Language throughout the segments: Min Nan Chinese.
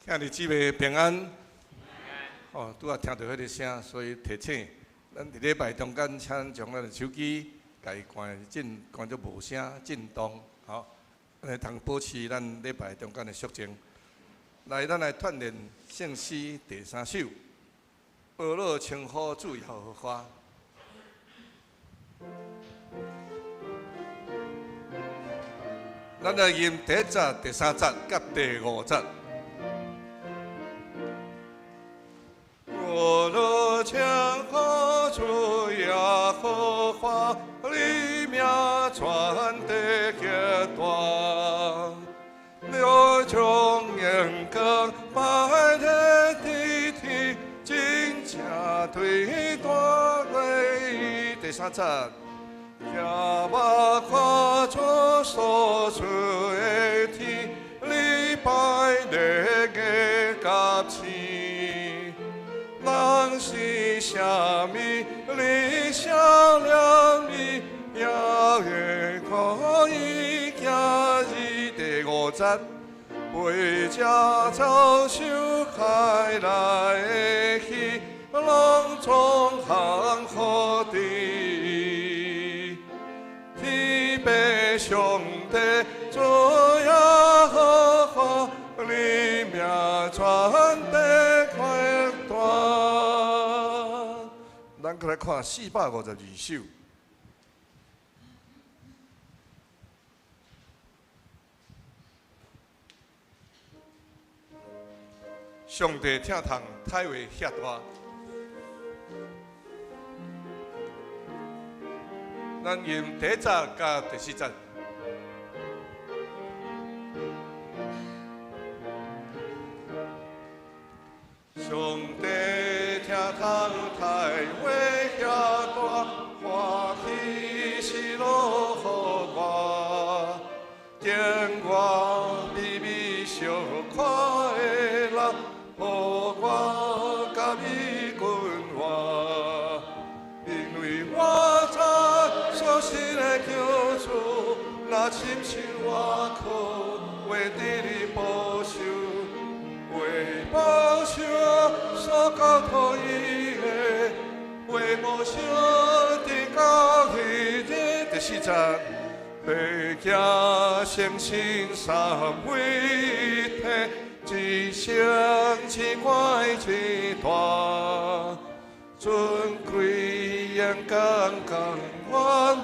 兄弟姊妹平安。哦，拄仔聽著彼个聲，所以提醒，咱佇禮拜中間，請將咱的手機共伊關震，關做無聲震動，吼，來通保持咱禮拜中間的肅靜。來，咱來鍛鍊聖詩第三首，保羅稱呼主耶和華。咱來吟第一節、第三節佮第五節。我若稱呼主耶和華，你名傳得極大，了將榮光擺佇天，真正對大位。第三節。舉目看主所造的天，禮拜日月佮星，人是啥物？你想念伊，也會可以行入第五節，為這走獸開來去，攏總降予地。天父上帝，主耶和華，你名傳得極大。咱閣來看452首。上帝疼痛，太話遐大。咱用第一節佮第四節。上帝疼痛，太話遐大，歡喜喜樂予我，見我微微小看的人，予我佮伊近活，因為我知所信的救主，若深深倚靠，會得你保守，為保守所交託伊的，會無小直到彼日。第四節，白行誠信三位一體，一生一怪一大，尊貴榮光甘願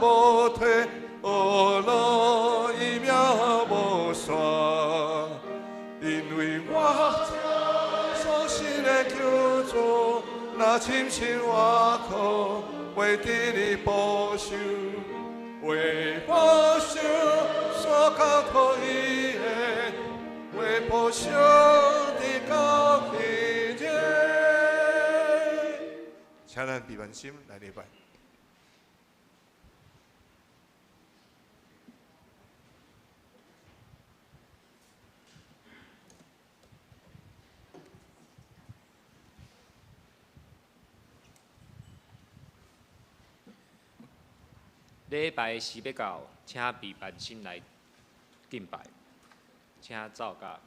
無退，呵咾伊名無散。因為我所信的救主，若深深倚靠，會得你保守，為保守所交託伊的，會保守直到彼日。請咱閉目心來禮拜。禮拜時欲到，請閉目心來敬拜，請奏樂。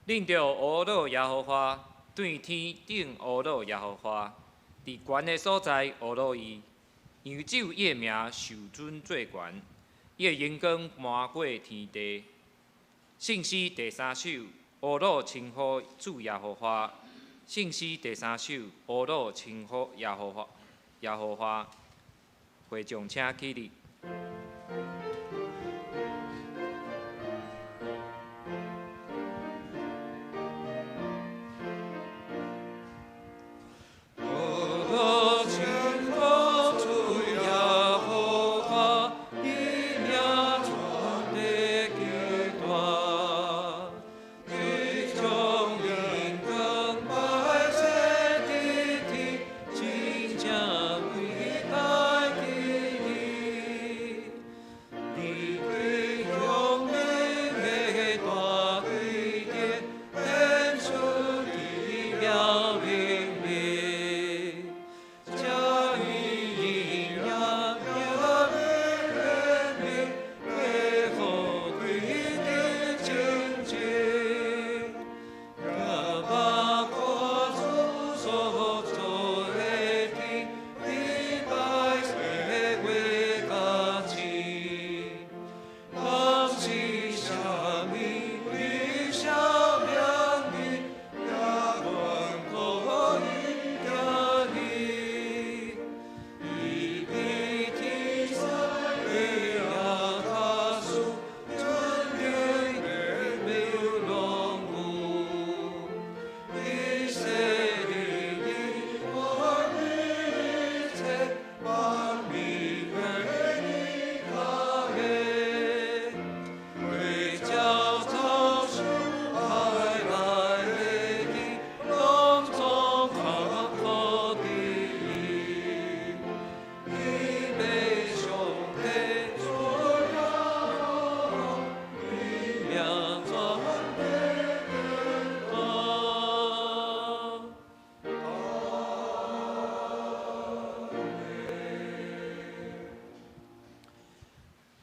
恁著呵咾耶和華，對天頂呵咾耶和華，佇懸的所在呵咾伊，揚就伊的名受尊做懸，伊的榮光滿過天地。聖詩第三首，呵咾稱呼主耶和華。聖詩第三首，呵咾稱呼耶和華。耶和華，會眾請起立。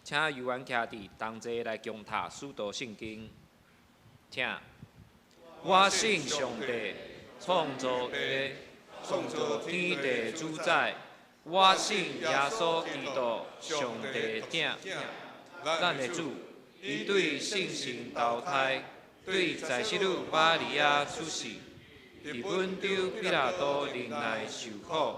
請游安徛佇同齊來共讀使徒聖經，請。我信上帝，創造的創造天地主宰。我信耶穌基督，上帝疼，咱的主，伊對聖神投胎，對在聖女瑪利亞出世，佇本丟彼拉多忍耐受苦，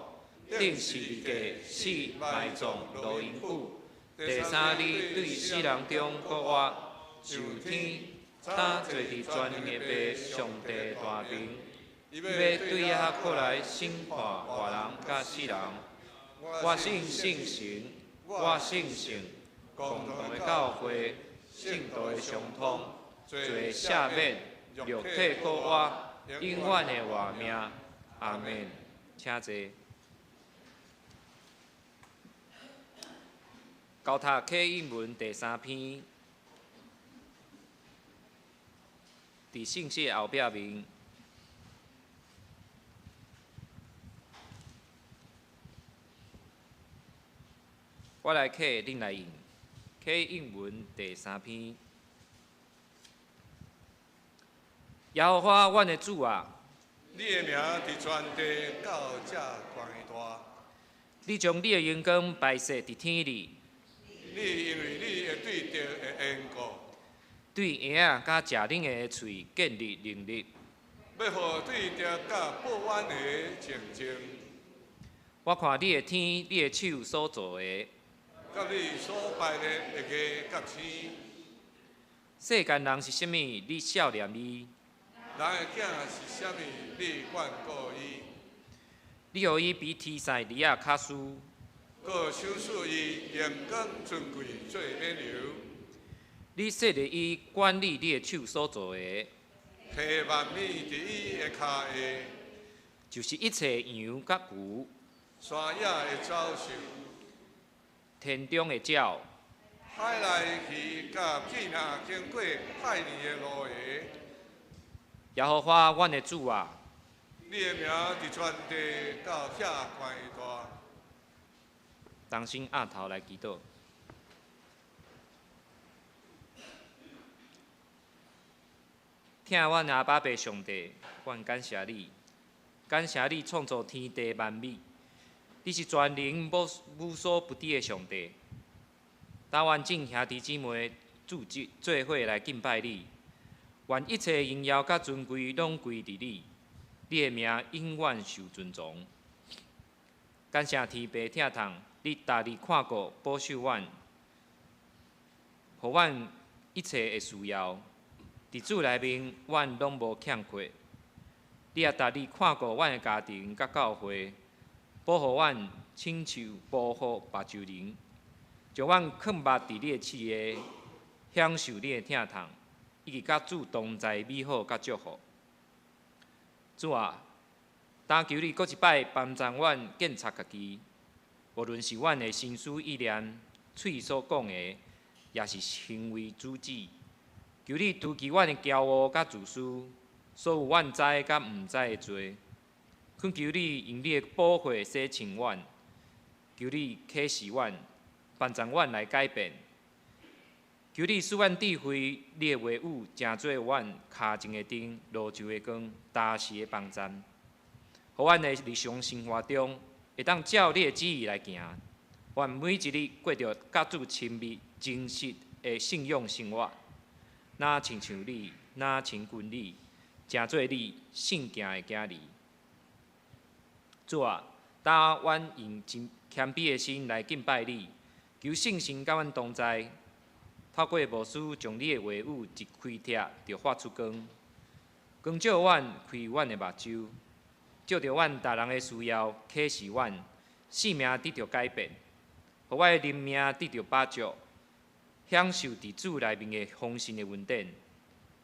釘十字架死埋葬落陰府。第三日對死人中復活，上天，搭坐佇全能的父上帝大爿，伊欲對遐閣來審判活人佮死人。我信聖神，我信聖共同的教會，聖徒的相通，罪赦免，肉體復活，永遠的活命。阿們。請坐。交讀啟應文第三篇，佇聖詩後壁面，我來啟，恁來應。啟應文第三篇，耶和華，阮的主啊！你的名佇全地到遮懸大。你將你的榮光擺設佇天裡。你因為你的對著的緣故，對嬰仔佮食奶的喙建立能力，欲予對著佮報怨的靜靜。我看你的天，你的手所造的，佮你所排列的月佮星。世間人是啥物？你數念伊？人的囝是啥物？你眷顧伊？你予伊比天使兒仔較輸。閣賞賜伊榮光尊貴做冕旒。你設立伊管理你的手所造的，提萬物佇伊的跤下，就是一切羊佮牛，山野的走獸，田中的鳥，海內魚佮見若經過海裡的鱸魚。耶和華，阮的主啊！你的名佇全地到遐懸大。同心徛頭來祈禱。疼阮阿爸父上帝，阮感謝你，感謝你創造天地萬物，你是全能無無所不知的上帝。當阮眾兄弟姊妹聚集做伙來敬拜你，願一切榮耀佮尊貴攏歸佇你，你的名永遠受尊崇。感謝天父疼痛，你逐日看顧保守阮，予阮一切的需要，佇主內面，阮攏無欠缺。你也逐日看顧阮的家庭佮教會，保護阮，親像保護目睭靈，將阮囥目佇你的翅下，享受你的疼痛，以及佮主同在美好佮祝福。主啊，懇求你閣一擺幫助阮檢查家己，無論是阮的心思意念、喙所講的，抑是行為舉止，求你除去阮的驕傲佮自私，所有阮知佮毋知的罪，懇求你用你的寶血洗淨阮，求你啟示阮，幫助阮來改變。求你賜阮智慧，你的話語成做阮跤前的燈，路上的光，踏時的幫贊。予阮的日常生活中，會當照你的旨意來行。願每一日過著佮主親密、真實的信仰生活，若親像你，若親近你，成做你聖潔的囝兒。主啊，當阮用真謙卑的心來敬拜你，求聖神佮阮同在，透過牧師將你的話語一開帖，就發出光，光照阮，開阮的目睭，照著阮逐人的需要，啟示阮，生命得著改變，予我的靈命得著飽足，享受佇主內面的豐盛的恩典。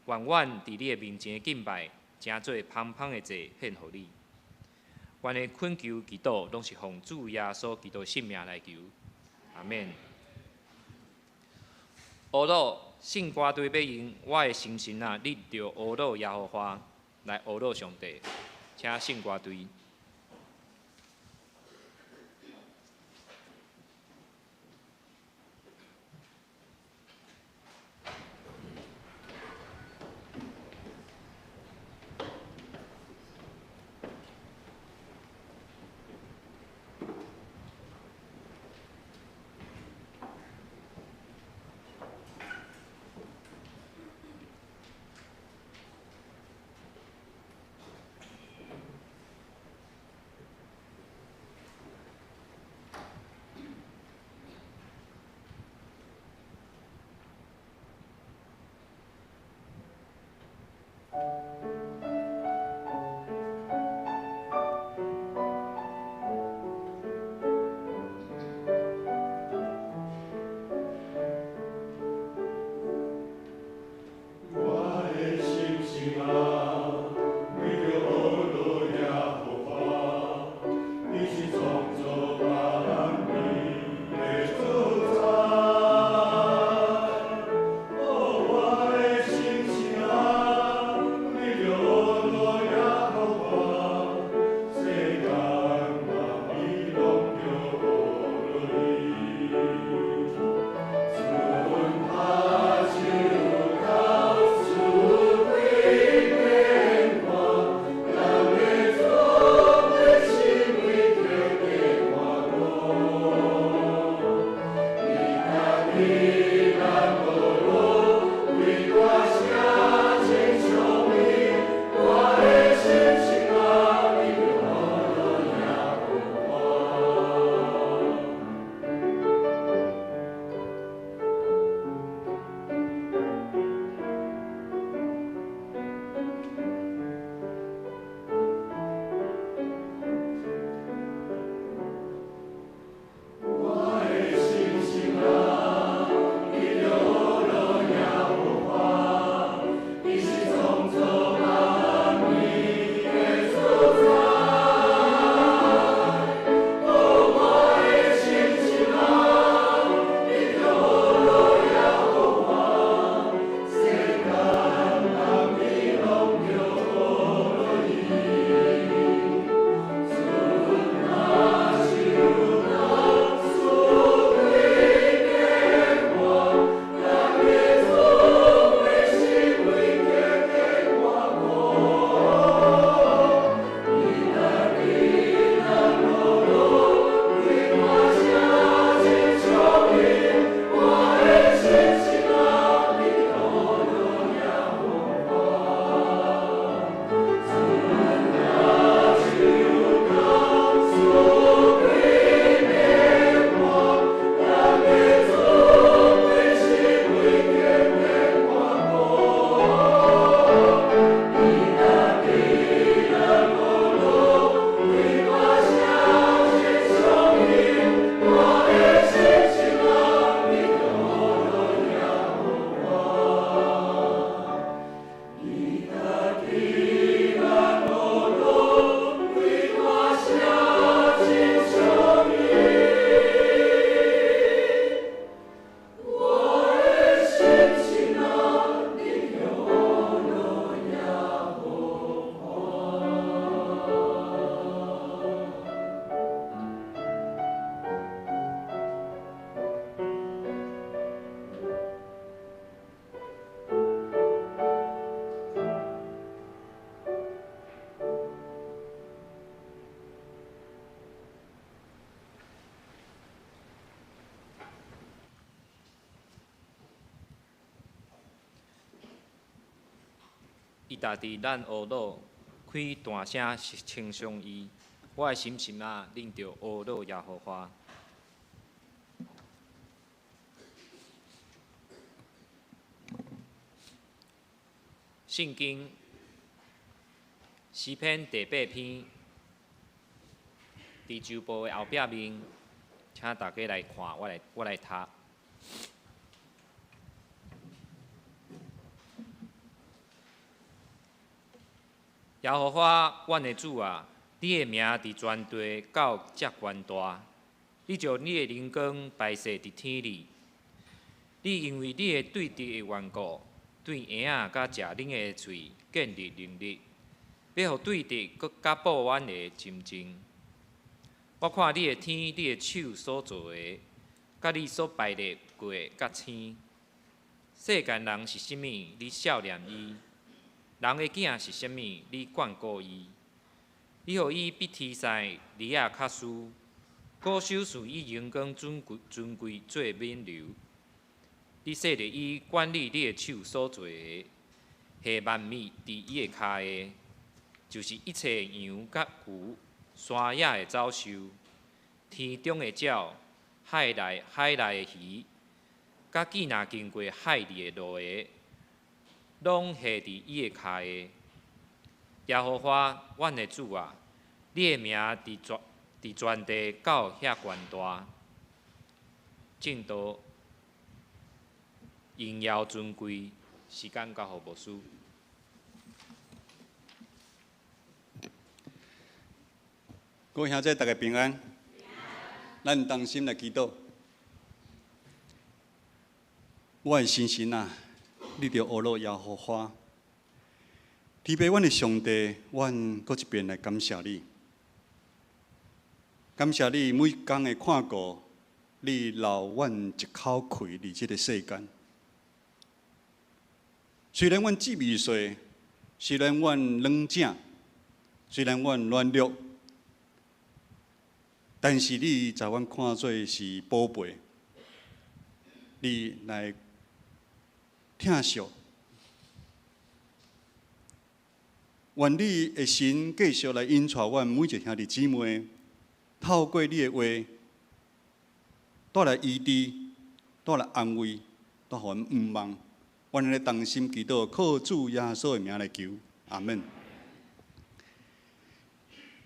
願阮佇你的面前敬拜，成做芳芳的祭獻予你。阮的懇求祈禱，攏是奉主耶穌基督聖名來求，阿們。呵咾聖歌隊欲用我的心神啊，你著呵咾耶和華來呵咾上帝，請聖歌隊。我的心神啊，伊踏佇咱懊惱，開大聲稱頌伊。我的心心啊，恁著阿樂耶和華。聖經詩篇第八篇，佇周報的後壁面，請大家來看，我來讀。耶和華，阮的主啊，你的名佇全地到遮懸大，你將你的靈光排射佇天裡。你因為你的對直的緣故，對嬰仔佮食奶的喙建立能力，欲予對直閣佮報怨的沉靜。我看你的天，你的手所造的，佮你所排列過的佮星。世間人是啥物？你數念伊；人的囝是啥物？你眷顧伊。你予伊比天使離仔較輸，古守賜伊榮光尊貴尊貴做冕旒。你設立伊管理你的手所做的，下萬物佇伊的跤下，就是一切羊佮牛、山野的走獸、天中的鳥、海內的魚，佮見若經過海裡的路的，攏下佇伊的跤下。耶和華，阮的主啊，你的名佇全地到遐懸大，正道榮耀尊貴，時間交予牧師。各位兄弟，大家平安。咱同心來祈禱。我的心神啊，你著阿樂耶和華。天父，阮的上帝，阮閣一遍來感謝你，感謝你每工的看顧，你留阮一口氣佇這个世間。雖然阮志未細，雖然阮軟正，雖然阮軟弱，但是你在阮看做是寶貝，你來疼惜。願你的神繼續來引帶阮每一個兄弟姊妹，透過你的話，帶來醫治，帶來安慰，帶予阮向望。阮來同心祈禱，靠主耶穌的名來求，阿門。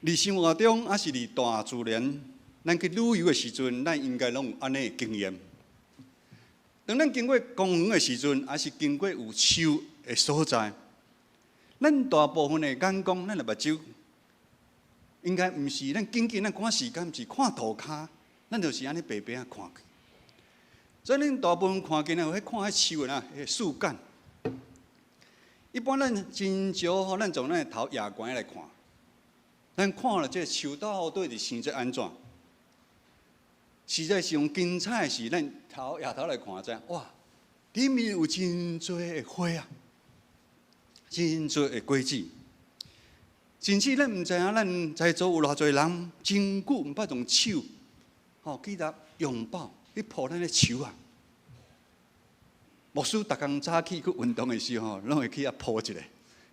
佇生活中，抑是佇大自然，咱去旅遊的時陣，咱應該攏有按呢的經驗。當咱經過公園的時陣，抑是經過有樹的所在，咱大部分的眼光，咱的目睭，應該毋是咱緊緊咱趕時間，毋是看塗跤，咱就是按呢白白仔看去。所以咱大部分看見的，彼看彼樹的啦，彼樹幹。一般咱真少吼，咱從咱的頭額懸來看，咱看了這個樹到底是生做按怎？實在上精彩的是，咱頭額頭來看知影，哇，裡面有真濟的花啊，真濟的果子。甚至咱毋知影，咱在座有偌濟人真久毋捌用手，吼，去來擁抱、去抱咱的樹啊。牧師逐工早起去運動的時候，攏會去遐抱一下，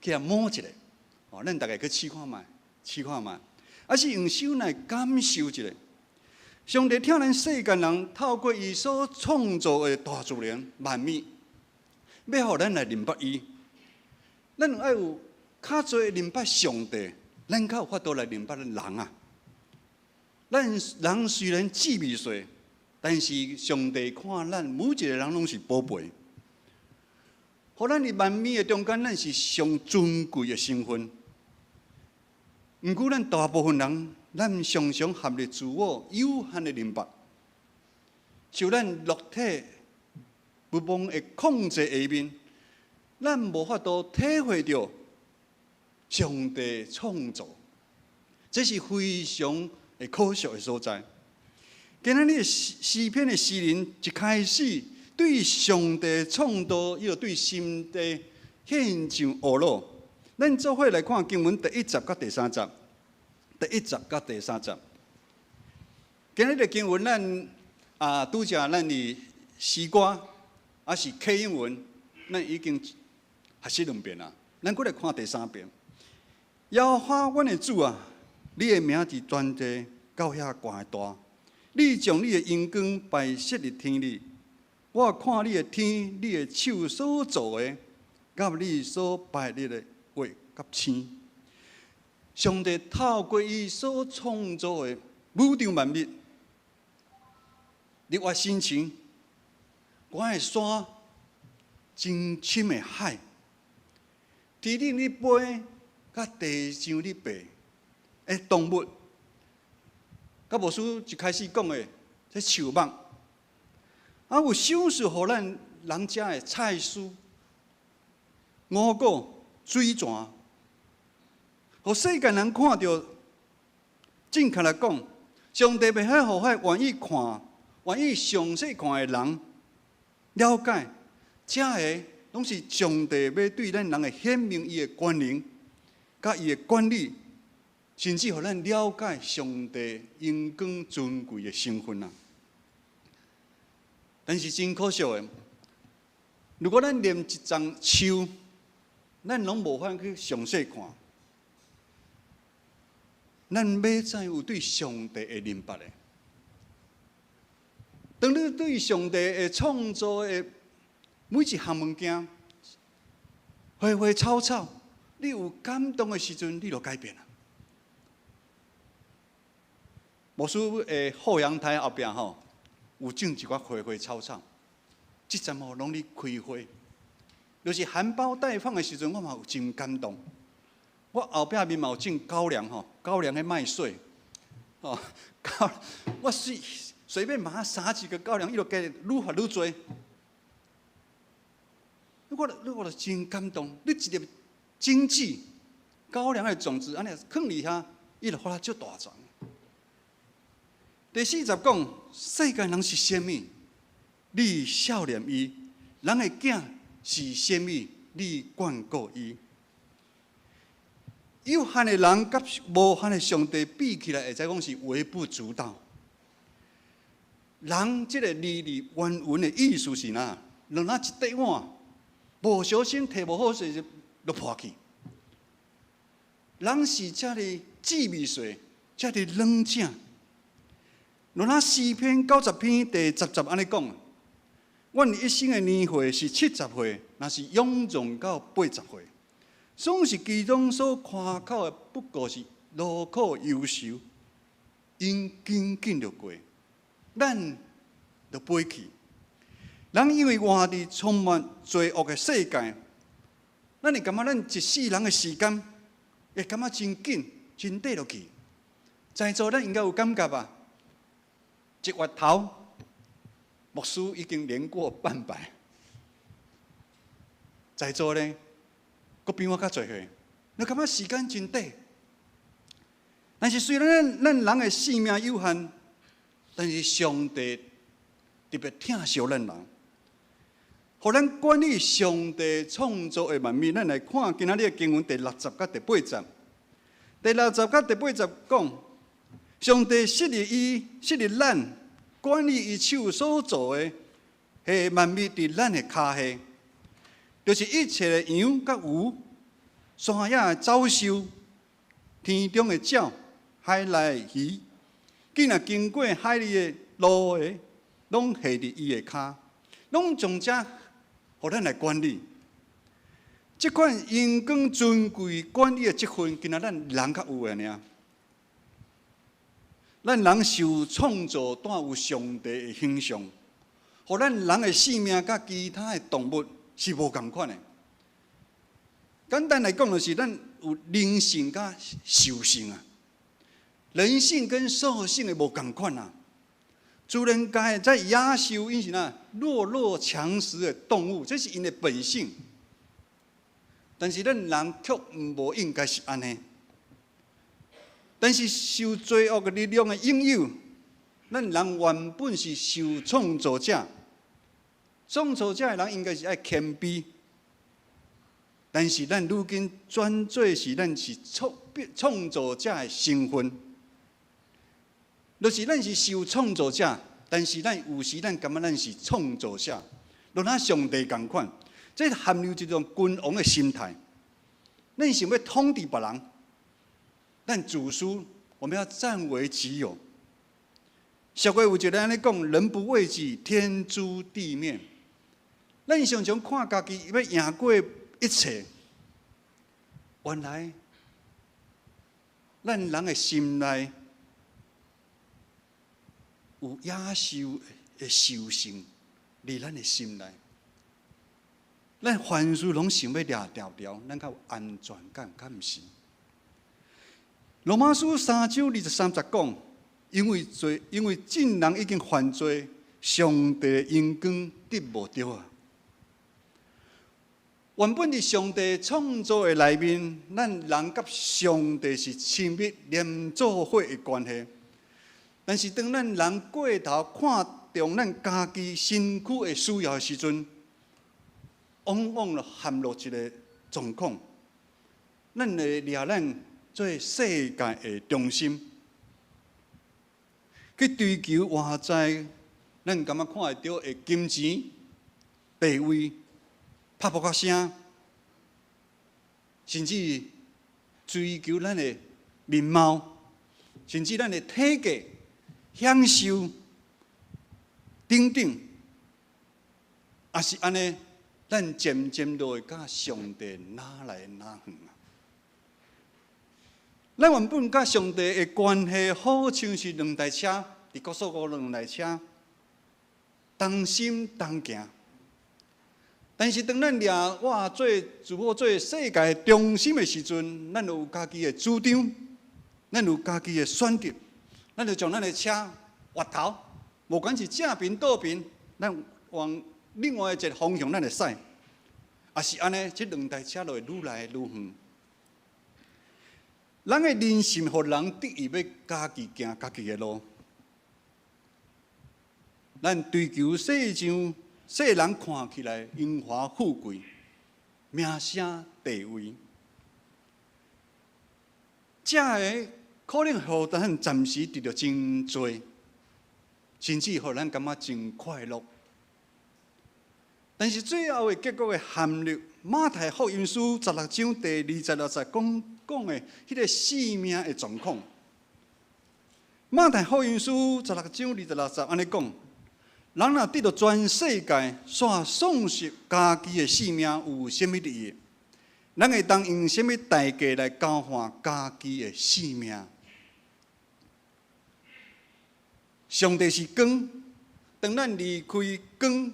去遐摸一下。哦，咱逐家去試看覓，試看覓，抑是用手來感受一下。上帝疼咱世間人，透過伊所創造的大自然萬物，欲予咱來認捌伊。咱愛有較濟認捌上帝，咱較有法度來認捌咱人啊。咱人雖然智未細，但是上帝看咱每一個人攏是寶貝。予咱佇萬物的中間，咱是上尊貴的身份。毋過咱大部分人，咱常常陷入自我有限的認捌，受咱肉體欲望的控制下面，咱無法度體會著上帝創造，這是非常的可惜的所在。今仔日詩篇的詩人一開始對上帝創造，伊就對上帝獻上阿樂。咱做伙來看經文第一節佮第三節，第一節佮第三節。今日的經文，咱啊拄才咱佇詩歌，抑是啟應文，咱已經學習兩遍啦。咱閣來看第三遍。耶和華阮的主啊，你的名佇全地到遐懸的大。你將你的榮光擺設佇天裡，我看你的天，你的手所造的，佮你所擺立的月佮星。上帝透過伊所創造的宇宙萬物，日月星辰，懸的山，真深的海，天頂咧飛，佮地上咧爬的動物，佮牧師一開始講的這樹木，啊有賞賜予咱人食的菜蔬、五穀、水泉，予世間人看著，正確來講，上帝欲予彼願意看、願意詳細看的人了解，這个攏是上帝欲對咱人的顯明伊的權能，佮伊的管理，甚至予咱了解上帝榮光尊貴的身份啊！但是真可惜的，如果咱連一叢樹，咱攏無法去詳細看，咱欲怎有對上帝的認捌的？當你對上帝的創造的每一項物件，花花草草，你有感動的時陣，你就改變啦。牧師的後陽台後壁吼，有種一寡花花草草，這陣吼攏咧開花，就是含苞待放的時陣，我嘛有真感動。我後壁面嘛有種高粱吼，高粱的麥穗，哦，高，我隨隨便把它撒幾個高粱，伊就加愈發愈濟。我就真感動。你一粒種子，高粱的種子，按呢囥佇遐，伊就發足大叢。第四節講，世間人是啥物？你數念伊；人的囝是啥物？你眷顧伊。有限的人佮無限的上帝比起來，會使講是微不足道。人這個字裡原文的意思是哪？落那一塊碗，無小心提無好勢就破去。人是遮爾致命細，遮爾軟正。落那詩篇90篇第10節按呢講：阮一生的年歲是70歲，若是勇壯到80歲。總是其中所誇口的，不過是勞苦憂愁，因緊緊就過，咱就飛去。人因為活佇充滿罪惡的世界，咱會感覺咱一世人的時間會感覺真緊、真短落去。在座咱應該有感覺吧？一月頭，牧師已經年過半百，在座呢，閣比我較濟歲，你感覺時間真短。但是雖然咱人的性命有限，但是上帝特別疼惜咱人，予咱管理上帝創造的萬物。咱來看今仔日的經文第六節佮第八節。第六節佮第八節講，上帝設立伊，設立咱，管理伊手所造的，彼萬物佇咱的跤下，就是一切的羊佮牛，山野的走獸，天中的鳥，海內的魚，既若經過海裡的路的，攏下佇伊的跤，攏將這予咱來管理。這款榮光尊貴管理的職分，敢若咱人較有的爾。咱人受創造帶有上帝的形象，予咱人的性命佮其他的動物是無仝款的。簡單來講，就是咱有人性佮獸性啊，人性跟獸性的無仝款啊。自然界在野獸，𪜶是哪弱肉強食的動物，這是𪜶的本性。但是咱人卻無應該是按呢。但是受罪惡的力量的引誘，咱人原本是受創造者，創造者的人應該是愛謙卑。但是咱如今轉做是咱是創造者的身份，就是咱是受創造者，但是咱有時咱感覺咱是創造者，就若上帝仝款，這陷入一種君王的心態。咱想欲統治別人，咱自私，我們要佔為己有。俗話有一个按呢講：人不為己，天誅地滅。咱常常看家己欲贏過一切，原來咱人的心內有野獸的獸性佇咱的心內。咱凡事攏想欲掠牢牢，咱較有安全感，敢毋是？羅馬書3章23節講，因為罪，因為眾人已經犯罪，上帝榮光得無著啊！原本佇上帝創造的內面，咱人佮上帝是親密連做伙的關係。但是當咱人過頭看重咱家己身軀的需要的時陣，往往就陷入一个狀況，咱會掠咱做世界的中心，去追求外在，咱感覺看會著的金錢、地位、拍噗仔聲，甚至追求咱的面貌，甚至咱的體格、享受等等，也是按呢，咱漸漸就會佮上帝若來若遠啊。咱原本佮上帝的關係，好像是兩台車，佇高速公路兩台車，同心同行。但是當咱掠我做自我做世界中心的時陣，咱有家己的主張，咱有家己的選擇，咱就將咱的車越頭，無管是正爿倒爿，咱往另外一个方向咱會駛。也是按呢，這兩台車就會愈來愈遠。人的人心，予人得意欲家己行家己的路。咱追求世上世人看起來榮華富貴、名聲地位，這个可能予咱暫時得著真濟，甚至予咱感覺真快樂。但是最後的結果會陷入馬太福音書16章第26節講講的彼个性命的狀況。馬太福音書十六章二十六節按呢講：人若得著全世界，煞喪失家己的性命，有啥物利益？咱會當用啥物代價來交換家己的性命？上帝是光，當咱離開光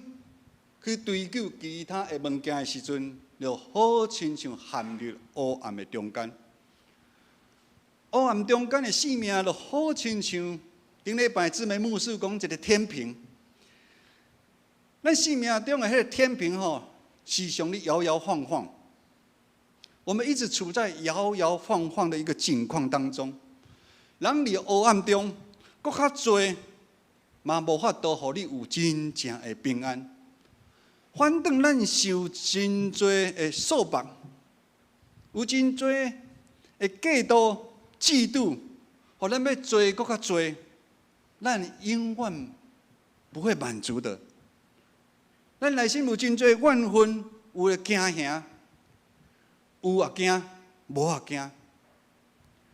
去追求其他的物件的時陣，就好親像陷入黑暗的中間。黑暗中間的生命，就好親像頂禮拜姊妹牧師講一个天平。咱生命中的彼个天平吼，時常咧搖搖晃晃。我們一直處在搖搖晃晃的一個境況當中。人佇黑暗中，閣較濟，嘛無法度予你有真正的平安。反轉咱受真濟的束縛，有真濟的過度制度，予咱欲做閣較濟，咱永遠不會滿足的。咱內心有真濟怨恨，有的驚嚇，有也驚，無也驚，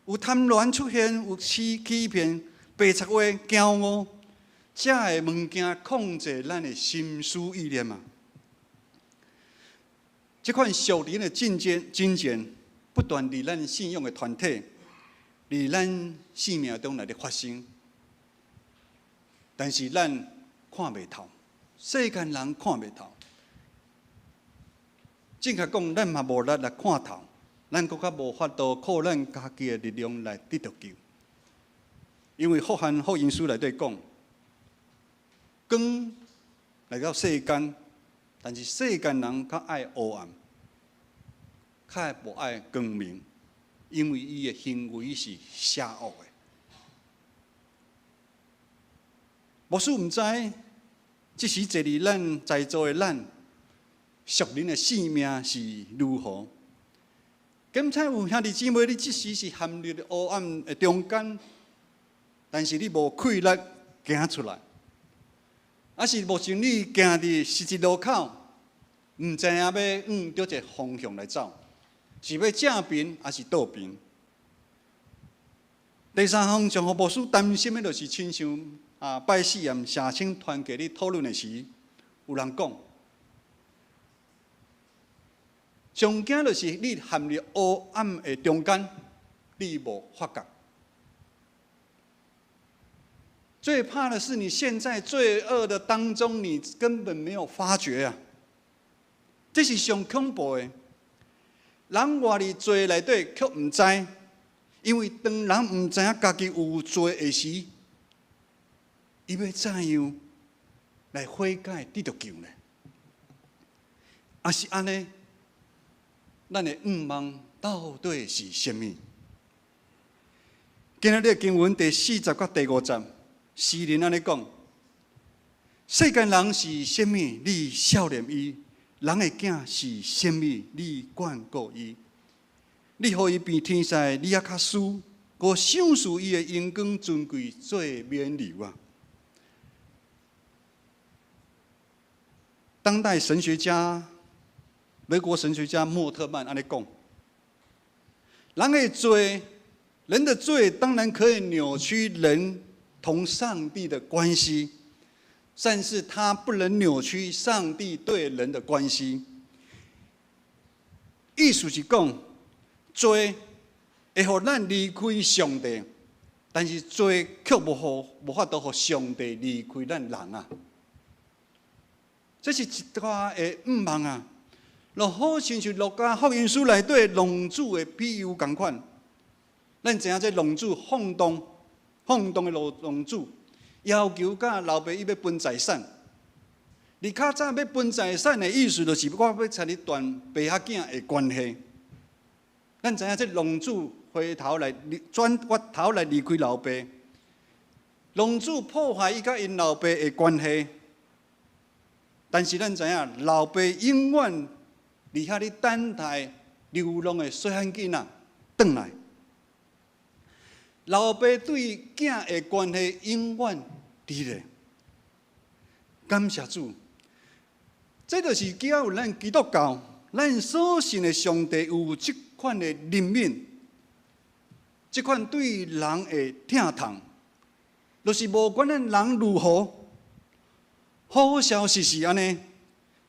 有貪婪出現，有欺欺騙、白賊話、驕傲，這个物件控制咱的心思意念啊！這款屬靈的爭戰，爭戰不斷佇咱信仰的團體，佇咱生命中來咧發生，但是咱看袂透，世間人看袂透。正確講，咱嘛無力來看透，咱閣較無法度靠咱家己的力量來得著救。因為約翰福音書內底講，光來到世間，但是世間人較愛黑暗，較無愛光明，因為伊的行為是邪惡的。牧師毋知，這時坐佇咱在座的咱，屬靈的性命是如何？敢猜有兄弟姊妹，你這時是陷入黑暗的中間，但是你無氣力行出來，抑是目前你行佇十字路口，毋知影欲向佗一个方向來走，是欲正爿抑是倒爿？第三項上予牧師擔心的，就是親像拜四暗社青團契咧討論的時，有人講，上驚就是你陷入黑暗的中間，你無發覺。最怕的是你陷在罪惡的當中，你根本沒有發覺啊！這是上恐怖的。人活佇罪內底，卻毋知，因為當人毋知影家己有罪的時，伊欲怎樣來悔改得著救呢？啊是按呢，咱的向望到底是啥物？今仔日的經文第四節佮第五節，詩人按呢講：世間人是啥物？你數念伊；人的囝是啥物？你眷顧伊？你予伊比天使你猶較輸，閣賞賜伊的榮光尊貴做冕旒啊！當代神學家、美國神學家莫特曼按呢講：人的罪，人的罪當然可以扭曲人同上帝的關係，但是他不能扭曲上帝對人的關係。意思是講，罪會予咱離開上帝，但是罪卻無法度予上帝離開咱人啊！這是一大的向望啊！就好親像路加福音書內底浪子的比喻仝款，咱知影這浪子放蕩、放蕩的浪子，要求佮老爸伊欲分財產。你較早欲分財產的意思，就是我欲參你斷爸仔囝的關係。咱知影這浪子回頭來轉過頭來離開老爸，浪子破壞伊佮𪜶老爸的關係。但是咱知影，老爸永遠佇遐咧等待流浪的細漢囡仔轉來。老爸對囝的關係永遠佇咧。感謝主，這就是只有咱基督教，咱所信的上帝有這款的憐憫，這款對人的疼痛，就是無管咱人如何，好消息是按呢，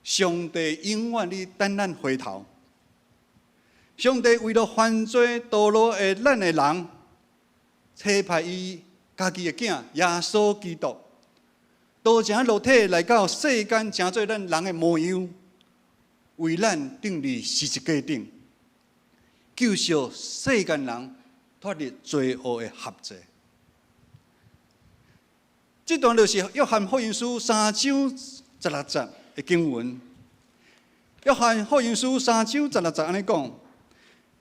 上帝永遠咧等咱回頭。上帝為了犯罪墮落的咱的人，差派伊家己的囝耶穌基督，道成肉體來到世間，成做咱人的模樣，為咱釘佇十字架頂，救贖世間人脫離罪惡的轄制。這段就是約翰福音書三章十六節的經文。約翰福音書三章十六節按呢講：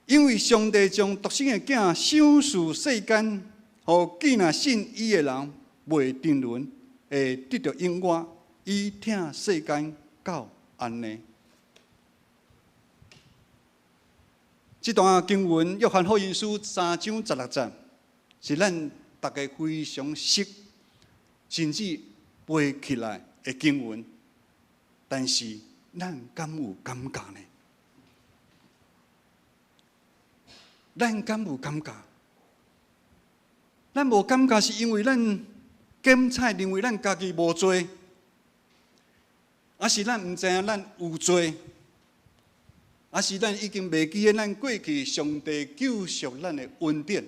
因為上帝將獨生的囝賞賜世間，予既若信伊的人袂沉淪，會得著永活。伊疼世間到按呢。這段經文，約翰福音書三章十六節，是咱逐家非常熟，甚至背起來的經文。但是，咱敢有感覺呢？咱敢有感覺？咱無感覺，是因為咱檢採認為咱家己無罪，抑是咱毋知影咱有罪，抑是咱已經袂記得咱過去上帝救贖咱的恩典。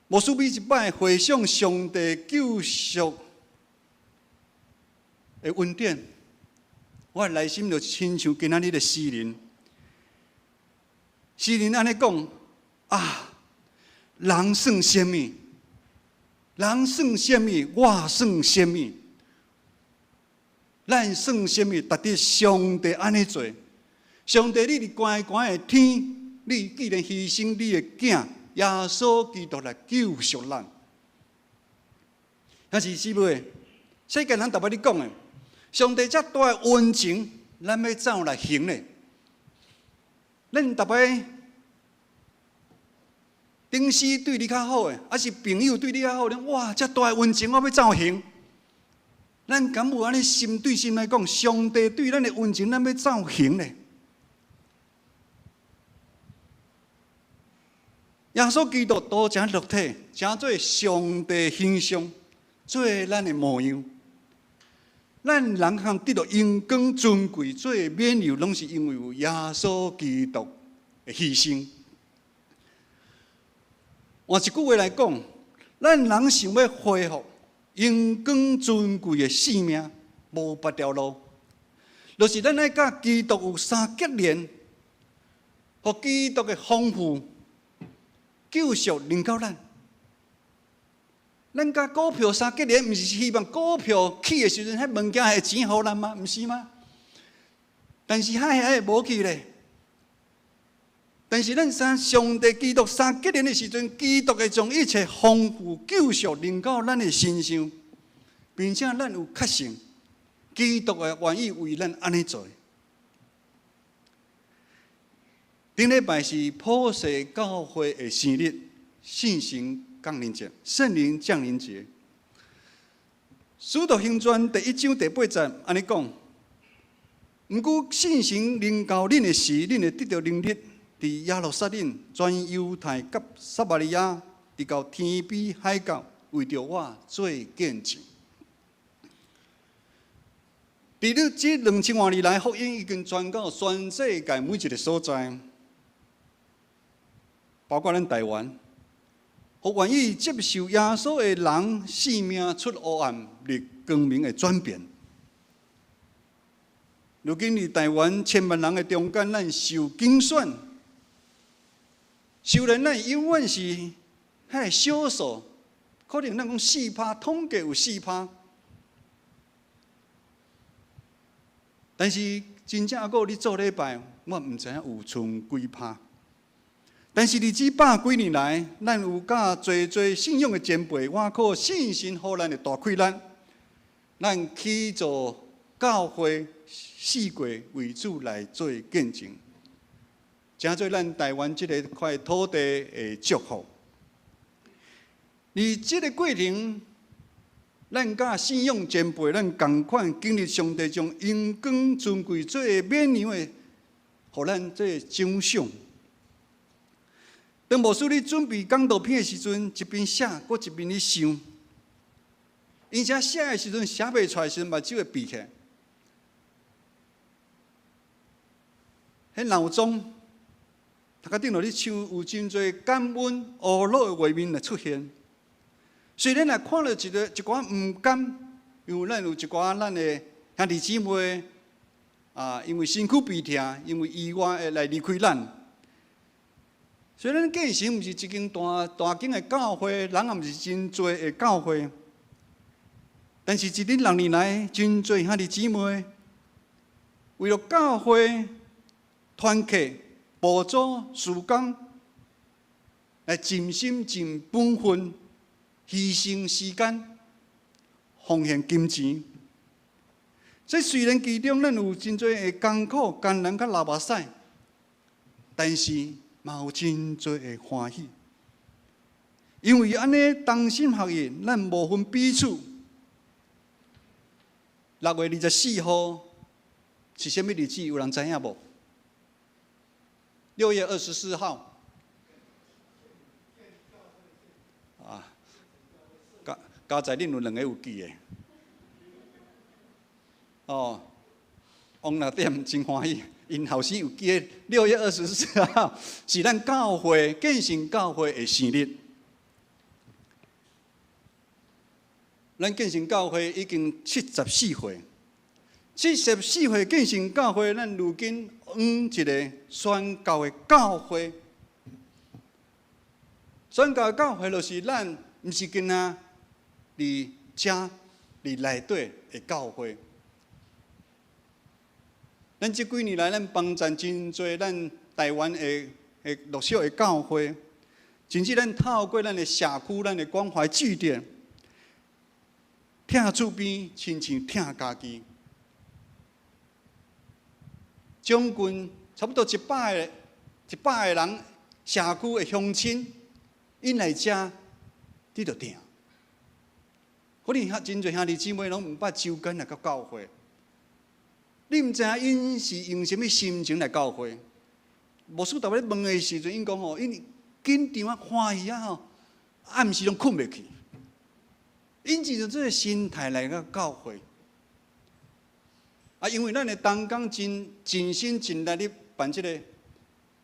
牧師每一擺回想上帝救贖的恩典，我內心就親像今仔日的詩人。詩人按呢講啊，人算啥物？人算啥物？我算啥物？咱算啥物？值得上帝按呢做？上帝，你佇懸懸的天，你既然犧牲你的囝耶穌基督來救贖咱，但是姊妹，世間人逐擺咧講的，上帝遮大的恩情，咱欲怎來還呢？咱逐擺頂司對你較好的，抑是朋友對你較好，你哇，遮大的恩情，我欲怎還？咱敢有按呢心對心來講，上帝對咱的恩情，咱欲怎還呢？耶穌基督道成肉體，成做上帝形象，做咱的模樣。咱人通得著榮光尊貴，做免由，攏是因為有耶穌基督的犧牲。換一句話來講，咱人想欲恢復榮光尊貴的性命，無別條路，就是咱愛佮基督有相結連，予基督的豐富救贖臨到咱。咱佮股票相結連，毋是希望股票起的時陣，彼物件會錢予咱嗎？毋是嗎？但是彼遐會無去咧。但是咱佮上帝基督相結連的時陣，基督會將一切豐富救贖臨到咱的身上，並且咱有確信，基督會願意為咱按呢做。頂禮拜是普世教會的生日，聖神降臨節，聖靈降臨節。使徒行傳第一章第八節按呢講，毋過聖神臨到恁的時，恁會得著能力，佇耶路撒冷、全猶太佮撒瑪利亞，直到天邊海角，為著我做見證。佇咧這兩千外年來，福音已經傳到全世界每一个所在，包括咱台灣。予願意接受耶穌的人，生命出黑暗入光明的轉變。如今佇台灣千萬人的中間，咱受揀選，雖然咱永遠是彼个少數，可能咱講四趴，統計有四趴，但是真正猶閣咧做禮拜，我毋知影有賰幾趴。但是佇這百幾年來，咱有佮濟濟信仰的前輩，倚靠聖神予咱的大氣力，咱去做教會四界為主來做見證，成做咱台灣這个塊土地的祝福。佇這个過程，咱佮信仰前輩，咱仝款經歷上帝將榮光尊貴做免樣的，予咱這獎賞。當牧師咧準備講道片的時陣，一邊寫，閣一邊咧想。而且寫的時陣寫袂出來的時陣，目睭會閉起來。彼鬧鐘，頭殼頂落咧像有真濟感恩、懊惱的畫面來出現。雖然若看著一个一寡毋甘，因為咱有一寡咱的兄弟姊妹啊，因為身軀病痛，因為意外會來離開咱。雖然建成毋是一間大大間的教會，人也毋是真濟的教會，但是這六年來，真濟兄弟姊妹為著教會團契、補助、事工，來盡心盡本分，犧牲時間，奉獻金錢。所以雖然其中咱有真濟的艱苦、艱難佮流目屎，但是嘛有真濟的歡喜，因為按呢同心合意，咱無分彼此。6月24號是啥物日子？有人知影無？6月24號，啊，佳佳哉恁有兩个有記的，哦，王老點真歡喜。𪜶後生有記得6月24號是咱教會建成教會的生日。咱建成教會已經七十四歲，七十四歲建成教會，咱如今往一个宣教的教會。宣教的教會就是咱毋是干焦佇遮佇內底的教會。咱這幾年來，咱幫贊真濟咱台灣的的弱小的教會，甚至咱透過咱的社區、咱的關懷據點，疼厝邊親像疼家己。將近差不多一百个、一百个人，社區的鄉親，𪜶來遮得著疼。可能遐真濟兄弟姊妹攏毋捌周間來到教會，你毋知影𪜶是用啥物心情來教會。牧師逐擺問的時陣，𪜶講吼，𪜶緊張啊、歡喜啊吼，暗時攏睏袂去。𪜶是用這个心態來到教會。啊，因為咱的同工真盡心盡力咧辦這个，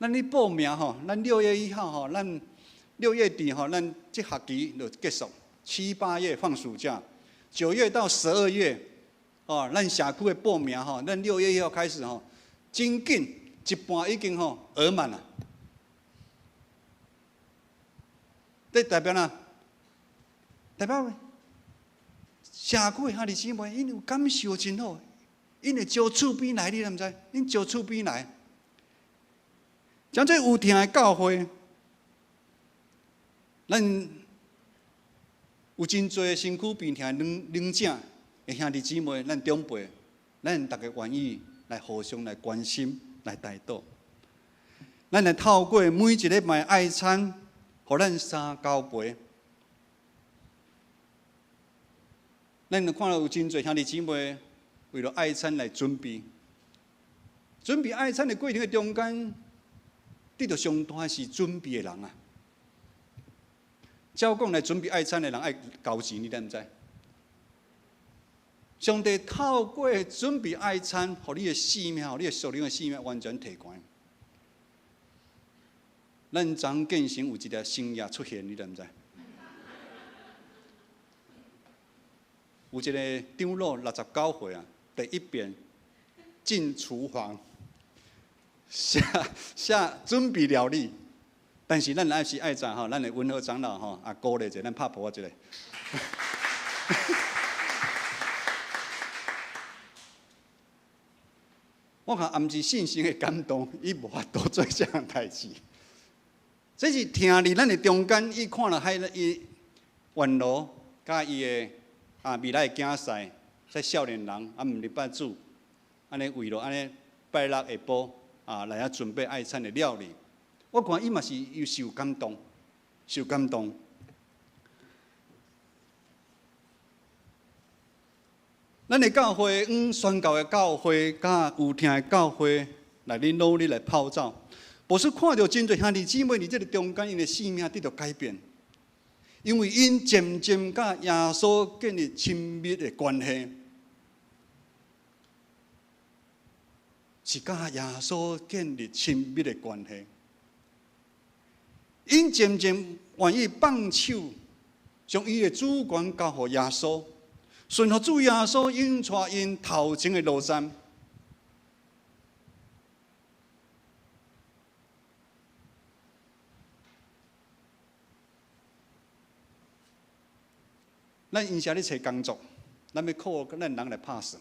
咱咧報名吼，咱6月1號吼，咱6月底吼，咱這學期就結束，七八月放暑假，9月到12月，哦，咱社區的報名吼，咱6月1號開始吼，真緊，一半已經吼額滿啦。這代表哪？代表社區的兄弟姊妹，𪜶有感受真好。𪜶會招厝邊來，你知毋知？𪜶招厝邊來，像這有疼的教會，咱有真濟身軀病痛的領者的兄弟姊妹，咱長輩，咱逐家願意來互相來關心、來代禱。咱來透過每一禮拜愛餐，予咱三交陪。咱就看到有真濟兄弟姊妹。為了愛餐來準備，準備愛餐的過程的中間，得著上大是準備的人啊。照講來準備愛餐的人愛交錢，你知毋知？上帝透過準備愛餐，予你的性命，予你的屬靈的性命完全提懸。咱昨建成有一个新芽出現，你知毋知？有一个長老69歲啊。第一遍進廚房下下準備料理，但是咱還是愛知吼，咱的溫和長老吼啊鼓勵者，咱拍噗仔一下。我看毋是信心的感動，伊無法度做這項代誌。這是聽佇咱的中間，伊看了海伊元老佮伊的啊未來的囝婿。這少年人啊，毋入拜主，按呢為了按呢拜六下晡啊來遐準備愛餐的料理。我看伊嘛是有受感動，受感動。咱的教會，往宣教的教會，佮有疼的教會，來咧努力來跑走。無是看著真濟兄弟姊妹佇這个中間，𪜶的生命得著改變，因為𪜶漸漸佮耶穌建立親密的關係。是佮耶穌建立親密的關係，𪜶漸漸願意放手，將伊的主權交予耶穌，順服主耶穌，引帶𪜶頭前的路線。咱因啥咧揣工作？咱欲靠咱人來拍算。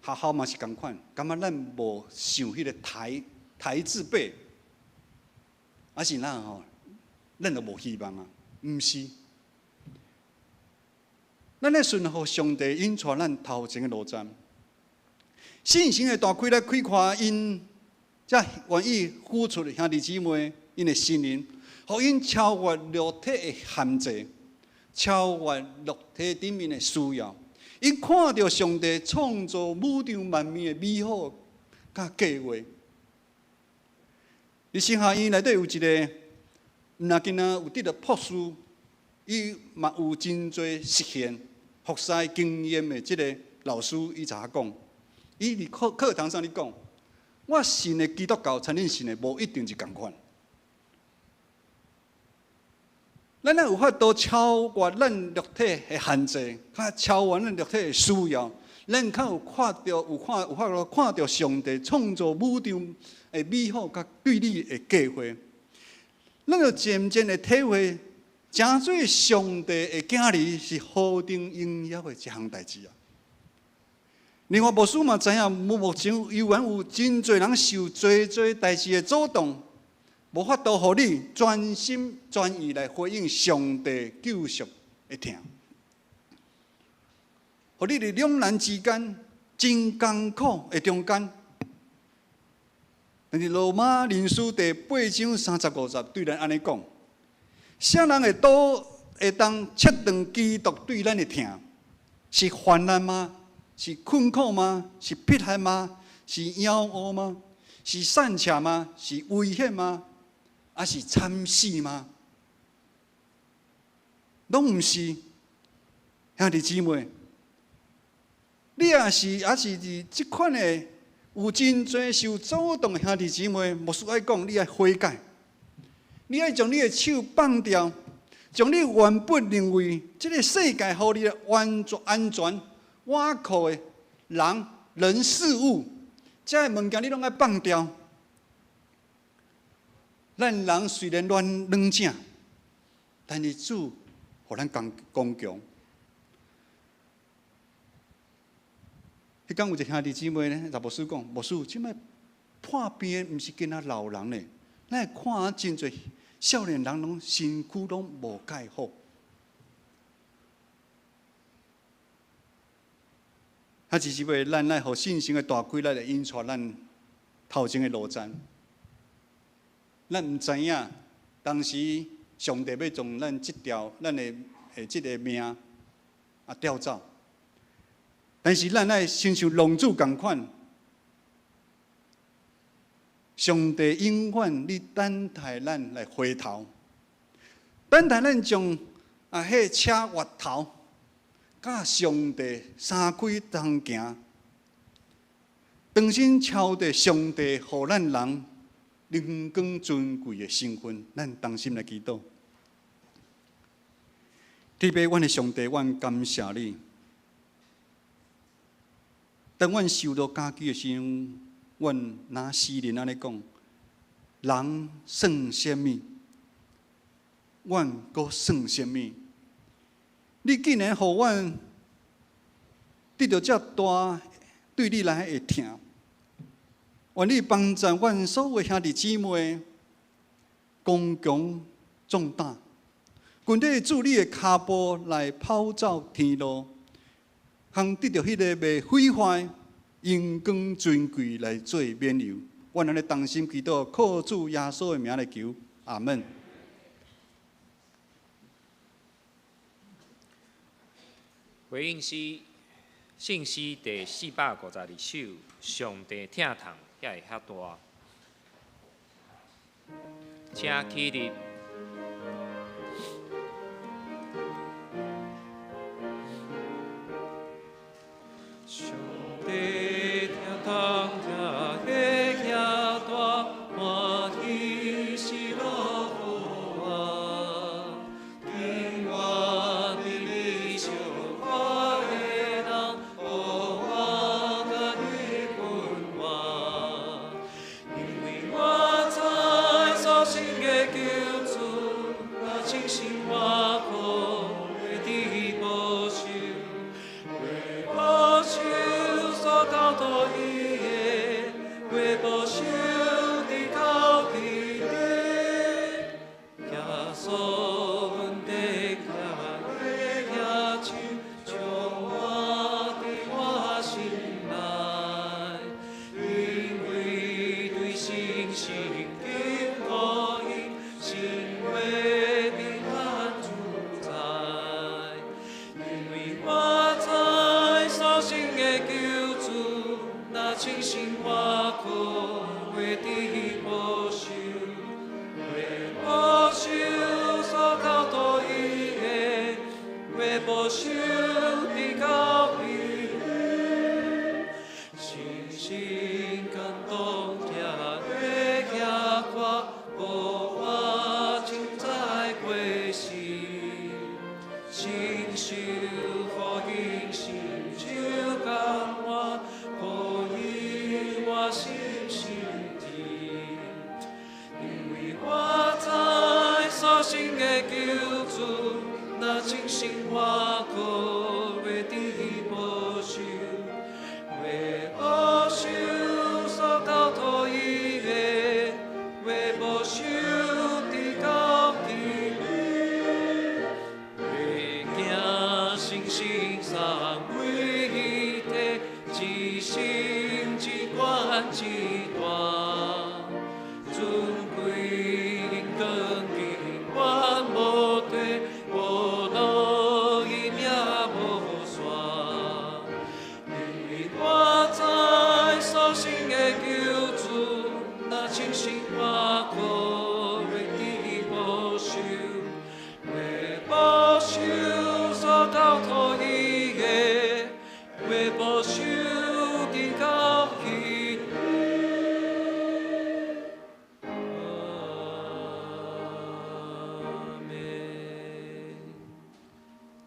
學校嘛是仝款，感覺咱無想彼个台台字輩，抑是哪吼，咱就無希望啊？毋是，咱咧順服上帝引帶咱頭前的路線，信心的大開來開闊𪜶，才願意付出兄弟姊妹𪜶的心靈，予𪜶超越肉體的限制，超越肉體頂面的需要。𪜶看著上帝創造宇宙萬物的美好佮計劃。佇神學院內底有一个，毋若今仔有得著博士，伊嘛有真濟實現服侍經驗的這个老師，伊就講，伊佇課課堂上咧講，我信的基督教，親恁信的無一定是仝款。咱若有法度超越咱肉體的限制，較超越咱肉體的需要，咱較有看著有看有法度看著上帝創造宇宙的美好，佮對你的計劃，咱就漸漸會體會，成做上帝的囝兒是何等榮耀的一項代誌啊！另外，牧師嘛知影，目前猶原有真濟人受濟濟代誌的阻擋。無法度予你專心專意來回應上帝救贖的疼，予你佇兩難之間真艱苦的中間。但是羅馬人書第8章35節對咱按呢講：啥人會倒會當切斷基督對咱的疼？是患難嗎？是困苦嗎？是迫害嗎？是枵餓嗎？是散赤嗎？是危險嗎？抑是慘死嗎？攏毋是，兄弟姊妹，你若是抑是佇這款的有真濟受阻擋的兄弟姊妹，牧師愛講，你愛悔改，你愛將你的手放掉，將你原本認為這个世界予你的完全安全、倚靠的人、人事物，這个物件你攏愛放掉。咱人雖然軟軟正，但是主予咱剛剛強。彼工有一个兄弟姊妹咧，就牧師講，牧師，這擺破病毋是干焦老人咧，咱會看真濟少年人攏身軀攏無蓋好。啊，只是為咱來予信心的大規來來引帶咱頭前的路程。咱毋知影，當時上帝欲將咱這條咱的的這个命啊調走。但是咱愛親像浪子仝款，上帝永遠咧等待咱來回頭，等待咱將啊彼車越頭，佮上帝相開同行，重新超著上帝予咱人榮光尊貴的身份，咱同心來祈禱。天父，阮的上帝，阮感謝你。當阮受到打擊的時陣，阮若詩人按呢講：人算啥物？阮閣算啥物？你竟然予阮得著遮大對你來的疼，願你幫助阮所有兄弟姊妹，剛強壯膽，跟佇主你的跤步來跑走天路。通得著彼个袂毀壞、榮光尊貴來做免憂，阮按呢同心祈禱，靠主耶穌的名來求，阿門。回應詩，聖詩第452首，上帝疼痛才會遐大，請起立。上帝疼痛才會遐大，歡喜是落雨啊，永遠佇你相看的人，予我佮你分活，因為我知所信的救主，若清心我可會得保守。保守所交託伊的，會保守直到彼日。耶穌，阮的徛的舉手，將我佇我心內，因為對信心經過因，成為平安主宰。因為我知所信的救主，若清心我可會得保守，會保守所交託伊的，會保守直到彼日。信心感動才會行看，無我凊彩過時。親受福音，心就甘願，予伊我心心甜。因為我知所信的救主，若清心我可會得保守，會保守所交託伊的，會保守直到彼日。會行信心三位一體，一心一願一大，尊貴榮光永遠無退，無守直到彼日。阿們。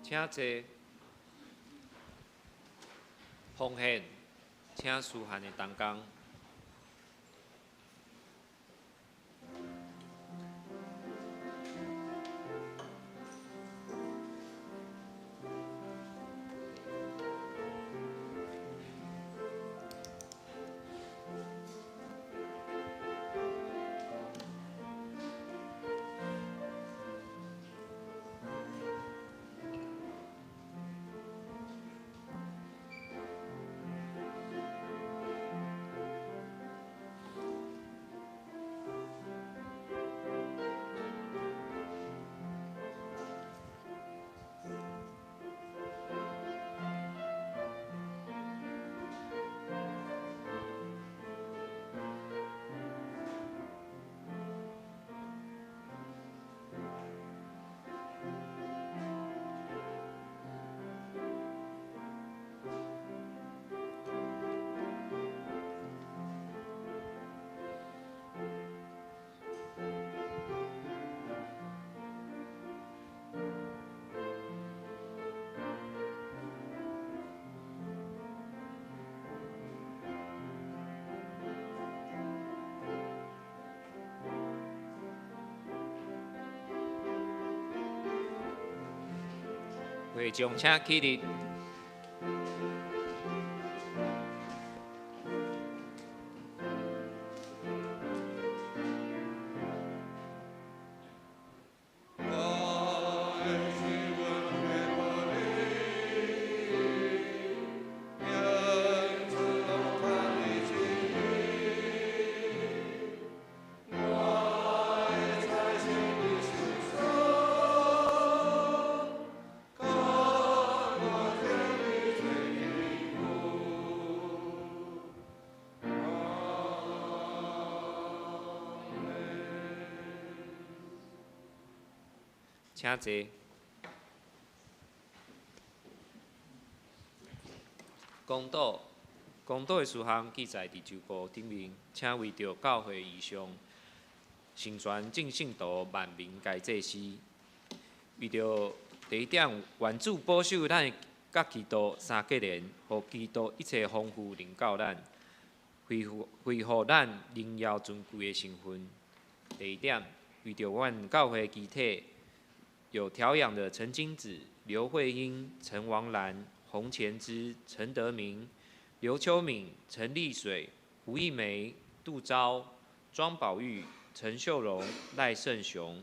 請坐。奉獻，請書漢的同工。會眾請起立。請坐。公道，公道的事項記載佇周報頂面，請為著教會異象，成全眾聖徒萬民皆祭司。為著第一點，願主保守咱佮基督相結連，予基督一切豐富臨到咱，恢復咱榮耀尊貴的身份。第二點，為著阮教會肢體，有調養的陳金子、劉慧英、陳王蘭、洪前之、陳德明、劉秋敏、陳麗水、胡一梅、杜昭、莊寶玉、陳秀榮、賴勝雄、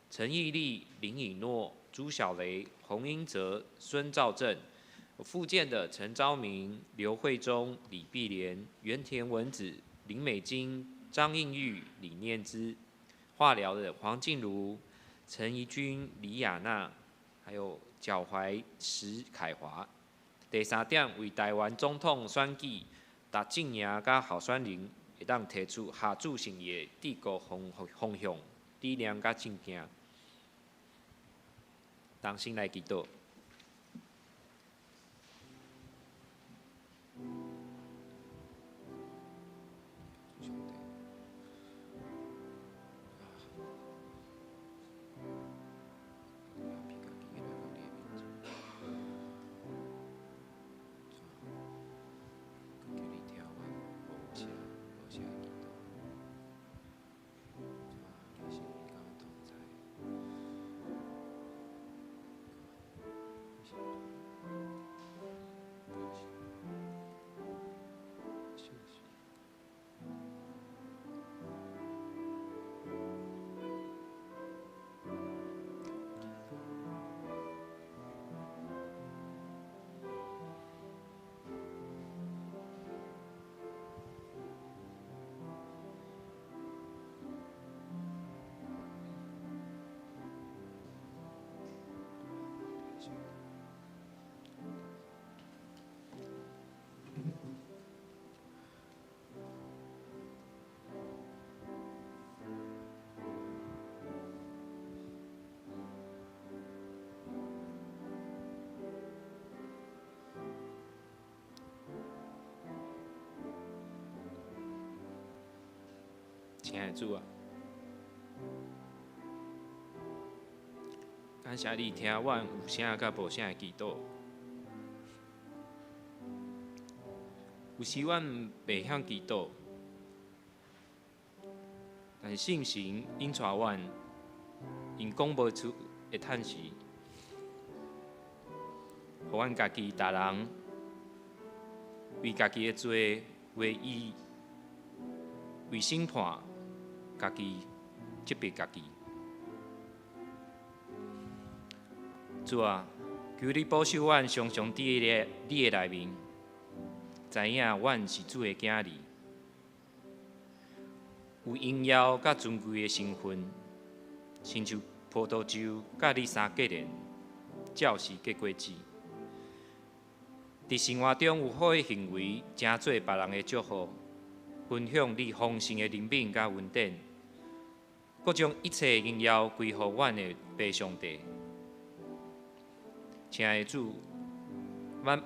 陳義立、林以諾、朱小雷、洪英哲、孫兆正，復健的陳昭明、劉慧忠、李碧蓮、原田文子、林美金、張應玉、李念之，化療的黃靜茹、陳怡君、李亞娜，還有腳踝石凱華。第三點，為台灣總統選舉，逐陣營佮候選人會當提出合主性的治國方向、理念佮政見。同心來祈禱。亲爱的主啊，感谢你听阮有声佮无声的祈祷。有时阮袂晓祈祷，但是圣神引带阮，用讲无出的叹息，予阮家己逐人为家己的罪、为义、为审判，家己责备家己。主啊，求你保守阮常常伫咧你的内面，知影阮是主的囝儿，有荣耀佮尊贵的身份，亲像葡萄树佮你相结连，照时结果子。伫生活中有好的行为，成做别人的祝福，分享你丰盛的怜悯佮恩典，阁将一切荣耀归予阮的父上帝。亲爱的主，阮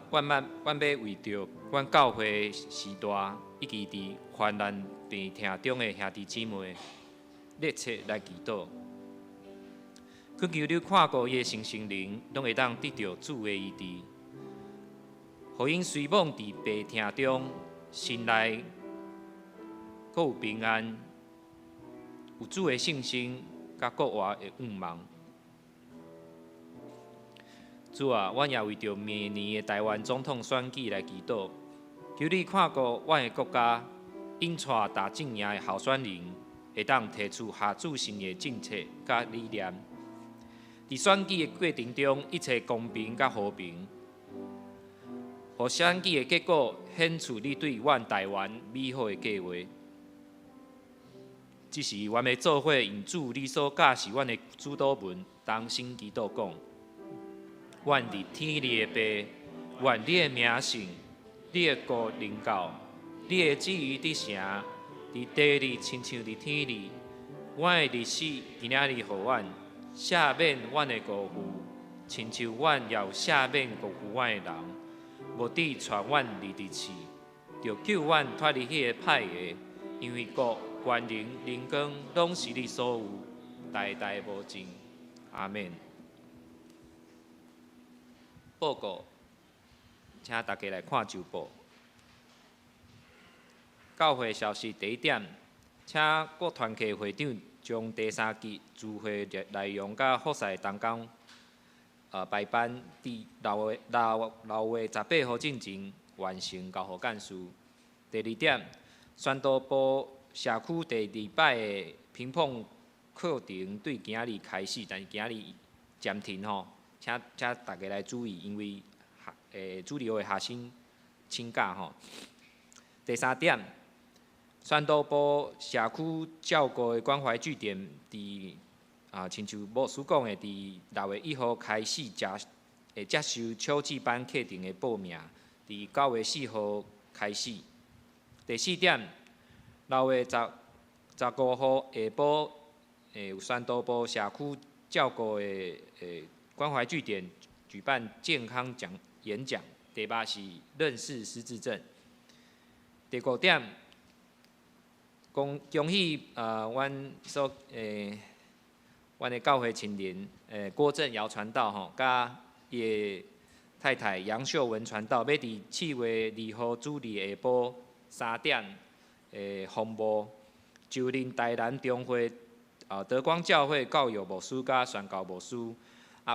欲为著阮教会时代以及伫患难病痛中的兄弟姊妹，热切来祈祷。恳求你看顾伊的身心灵，拢会当得著主的医治，予𪜶虽罔伫病痛中，心内阁有平安，有主的信心，佮复活的盼望。主啊，阮也为著明年的台湾总统选举来祈祷，求你看顾阮的国家，引带大阵营的候选人，会当提出合主心意的政策佮理念。伫选举的过程中，一切公平佮和平，予选举的结果显出你对阮台湾美好的计划。这时，阮欲做伙用主你所教示阮的主祷文，同声祈祷讲：阮伫天里的父，愿你的名圣，你的国临到，你的旨意得成，伫地里亲像伫天里。阮的日子今仔日予阮，赦免阮的过负，亲像阮也有赦免过负阮的人。无致带阮入伫试，著救阮脱离彼个歹的，因为国、权能、荣光，拢是你所有，代代无尽。阿免。报告，请大家来看周报。教会消息第一点，请各团契会长将第三季聚会内容佮服侍同工排班，伫6月18号进前完成交予干事。第二点，宣道部社区第二摆的乒乓课程对今仔日开始，但是今仔日暂停吼。请大家来注意，因为主流的学生请假吼。第三点，宣道部社区照顾的关怀据点，伫亲像牧师讲的，伫6月1号开始会接受秋季班课程的报名，伫9月4号开始。第四点，6月15号下晡，有宣道部社区照顾的关怀据点举办健康讲演讲，题目是认识失智症。第五点，恭喜阮的教会亲人郭正尧传道吼，佮伊的太太杨秀文传道，欲伫7月2号主日下晡3点服务，就任台南中会德光教会教育牧师佮宣教牧师。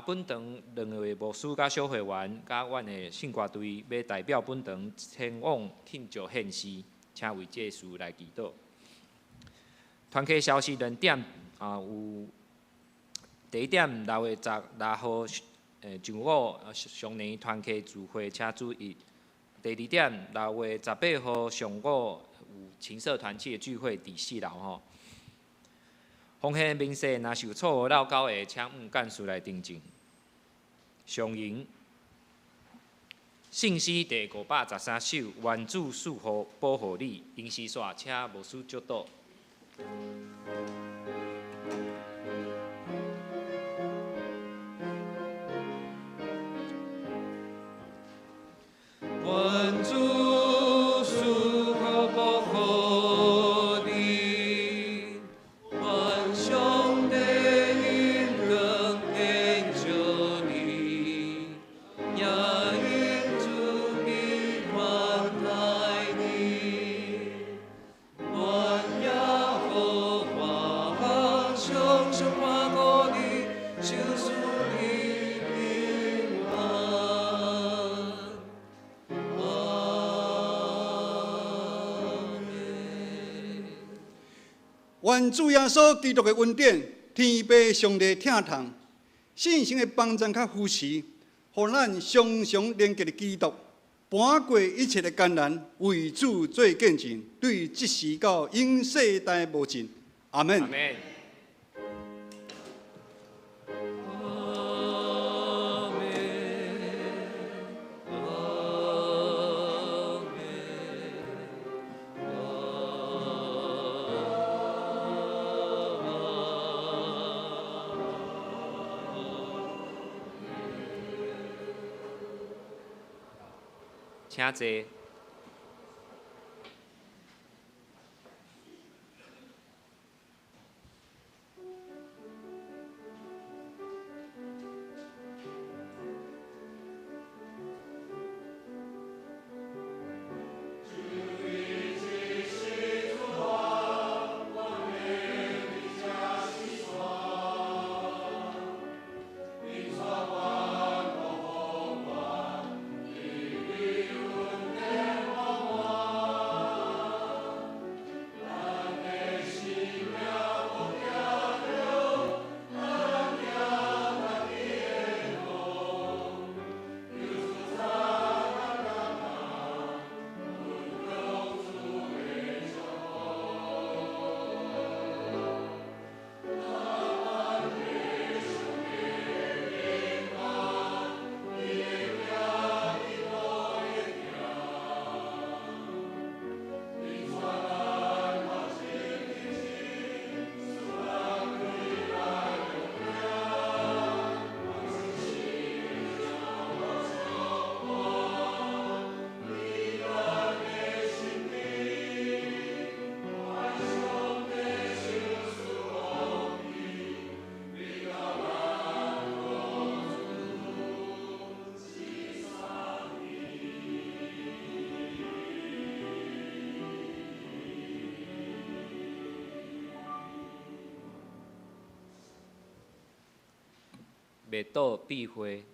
本堂两位牧师佮小会员，佮阮的圣歌队，欲代表本堂前往庆祝献诗，请为这事来祈祷。团契消息两点，有第一点，6月16号上午上年团契聚会，请注意。第二点，6月18号上午有青社团契的聚会，伫四楼吼。奉献明细若是有错误漏勾的，请毋干事来订正。上银圣诗第513首，愿主赐福保护你。临时煞，请牧师祝祷。愿主赐福保护你。願主耶穌基督的恩典、天父上帝疼痛、聖神的幫贊佮扶持，予咱常常連結佇基督，跋過一切的艱難，為主做見證，對這時到永世代無盡。阿門。阿門。阿門。阿門。請坐。默禱閉會。